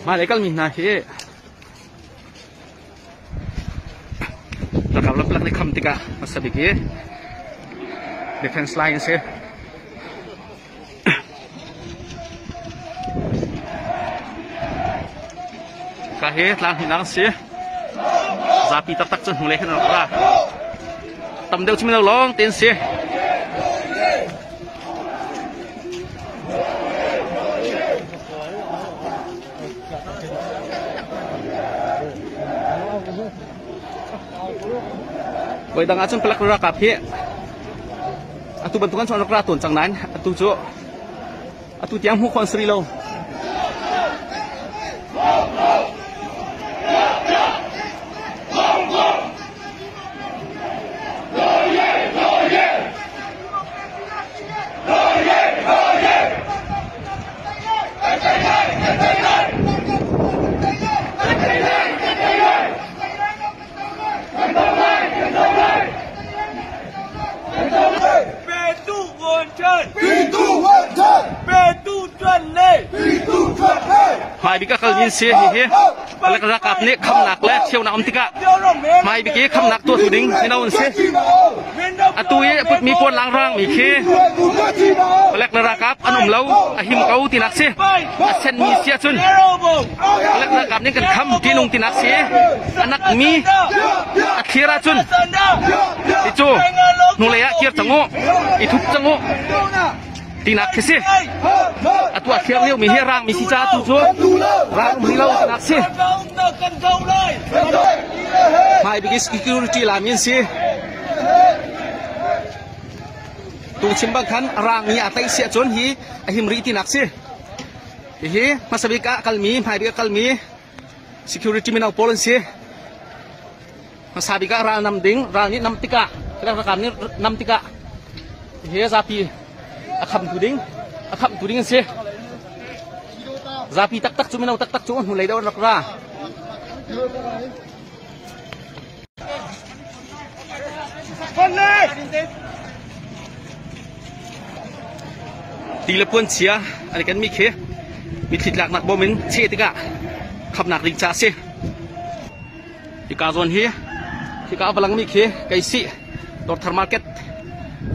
Hmailei kalmi hna hi ralkap le palek nih kham tikah hmasa bik i defense line a si. Ka hi tlang hnihnak an si. Zapi taktak cu hnulei khan an rak ra. Tam deuh cu mino lawng te an si. Voi dang ahcun palek ralkap hi atu bantuk an rak ra tawn cang nain atu cu atu tiang hmuh khawh an si rih lo. Hmaibik a kalmi an si hihi palek ralkap nih khamnak le cheunak um tikah hmaibik i khamnak tuahtu ding mino an si. Atu i a putmi puanlang rangmi khi palek le ralkap an um lo a him ko tinak si. A senmi si ahcun palek ralkap nih kan kham ṭihnung tinak si. A nakmi a thlir ahcun ti cu hnulei ah kir cang u, i thup cang u tinak khi si. Atu a thlir liomi hi rangmi si caah tu cu rang um rih lo tinak si. Hmaibik i security lami an si. Tungchim bang khan rangmi a tlaih si ahcun hi a him rih tinak si. Hihi hmasa bik ah kalmi, hmaibik ah kalmi security mino pawl an si. Hmasa bik ah ral nam ding, ral nih nam tikah, ralkap nih nam tikah hi zapi a khamtu ding, a khamtu ding an si. Zapi taktak cu mino taktak cu hnulei deuh an rak ra. Ti le puan chia an i kenmi khi mitthli tlaknak bawm in cheh tikah khamnak ding ca a si. Hika zawn hi hika a va langmi khi Keisih Dawrthar Market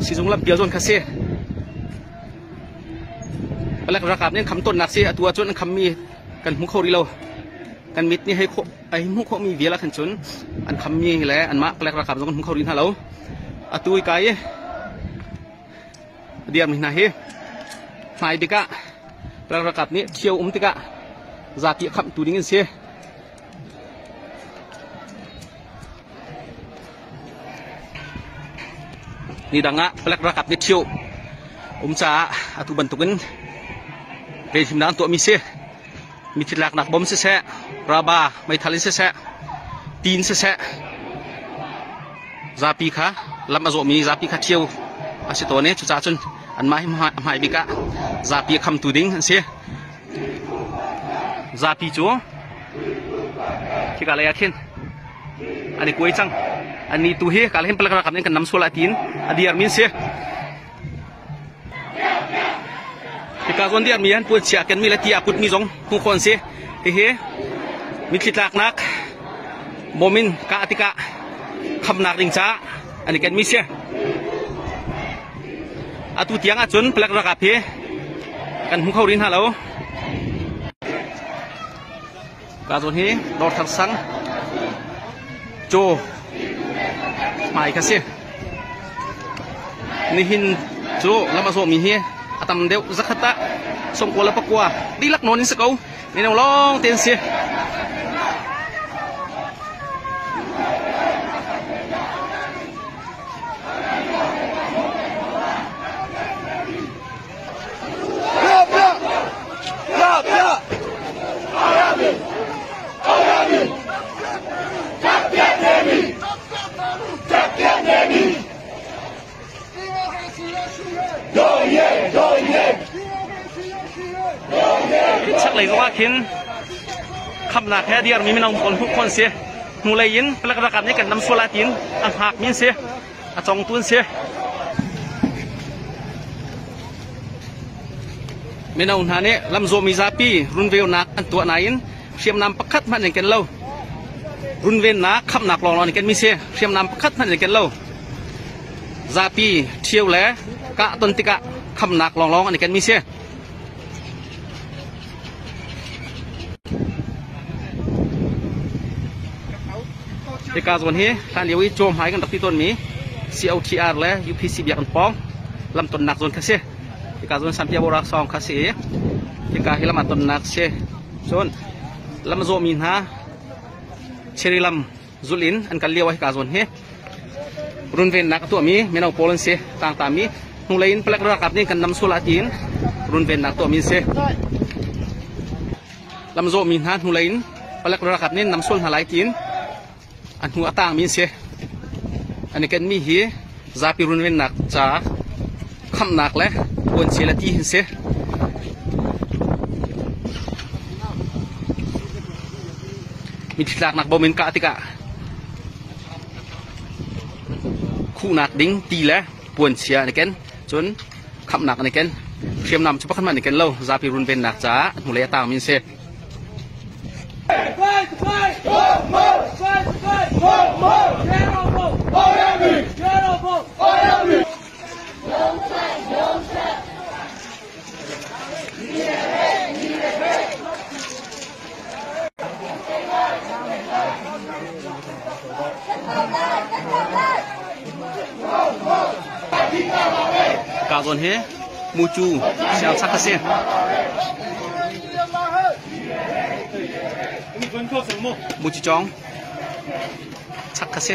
sizung lampial zawn kha si. Palek ralkap nih an kham tawnnak si. Atu ahcun an khammi kan hmu kho rih lo. Kan mit nih hei khawh ai hmuh khawhmi vial ah khan cun an khammi le anmah palek ralkap zong kan hmu kho rih hna lo. Atu hika i a dirmi hna hi hmai bik ah palek ralkap nih ṭhio um tikah zapi a khamhtu ding an si. Nidang ah palek ralkap nih ṭhio um caah atu bantukin venhimnak an tuahmi si. Mithi laknak bom siseh, raba meithal in siseh, ti in siseh, zapi kha lam a zawhmi zapi kha ṭhio a si tawn i cucaah cun anmah hi hmai bik ah zapi a khamtu ding an si. Zapi cu khika lei ah khin an i kuai cang. Annih tu hi kal hin palek ralkap nih kan nam sual ah tiin a dirmi an si. Hika zawn dirmi han puan chia kenmi le ti aa putmi zong hmuh khawh an si. Hihi mitthli tlaknak bawm in kah tikah khamnak ding caah an i kenmi si. Atu tiang ahcun palek ralkap hi kan hmu kho rih hna lo. Ka zawn hi Dawrthar sang caw hmai kha si. Nihin cu lam a zawhmi hi a tam deuh zakhat ah 90 le pakua dihlak nawn in si ko. Minung lawng te an si. Chaklei zongah khin khamnak he a dirmi mino pawl hmuh khawh an si. Hnulei in palek ralkap nih kan nam sual ah tiin a hngakmi an si. A congtu an si. Mino hna nih lamzawhmi zapi runveunak an tuah nain. Hriamnam pakhat hmanh an ken lo. Runvennak, khamnak lawnglawng an kenmi si. Hriamnam pakhat hmanh an ken lo. Zapi ṭhio le kah ton tikah khamnak lawnglawng an i kenmi si. Hika zawn hi hlan lio i cawhmai kan rak ti tawnmi COTR le UPC biakinn pawng lamtonnak zawn kha si. Hika zawn Sanpia Borak sawng kha si i hika hi lam aa tonnak si. Cun lam a zawhmi hna Cherry lam zulh in an kal lio ah hika zawn hi runvennak a tuahmi mino pawl an si. Tlangtami hnulei in palek ralkap nih kan nam sual ah tiin runvennak tuahmi an si. Lam zawhmi hna hnulei in palek ralkap nih nam sual hna lai tiin a hnu a tangmi an si. An i kenmi hi zapi runvennak ca khamnak le vuanci le ti hin si. Mithi tlaknak bom in kah tikah khuhnak ding ti le puanchia an i ken. Cun khamnak an i ken. Hriamnam cu pakhat hmanh an i ken lo. Zapi runvennak caah hnulei a tangmi an si. Ka zawn hi mucu siangchak a si. Muci cawng chak a si.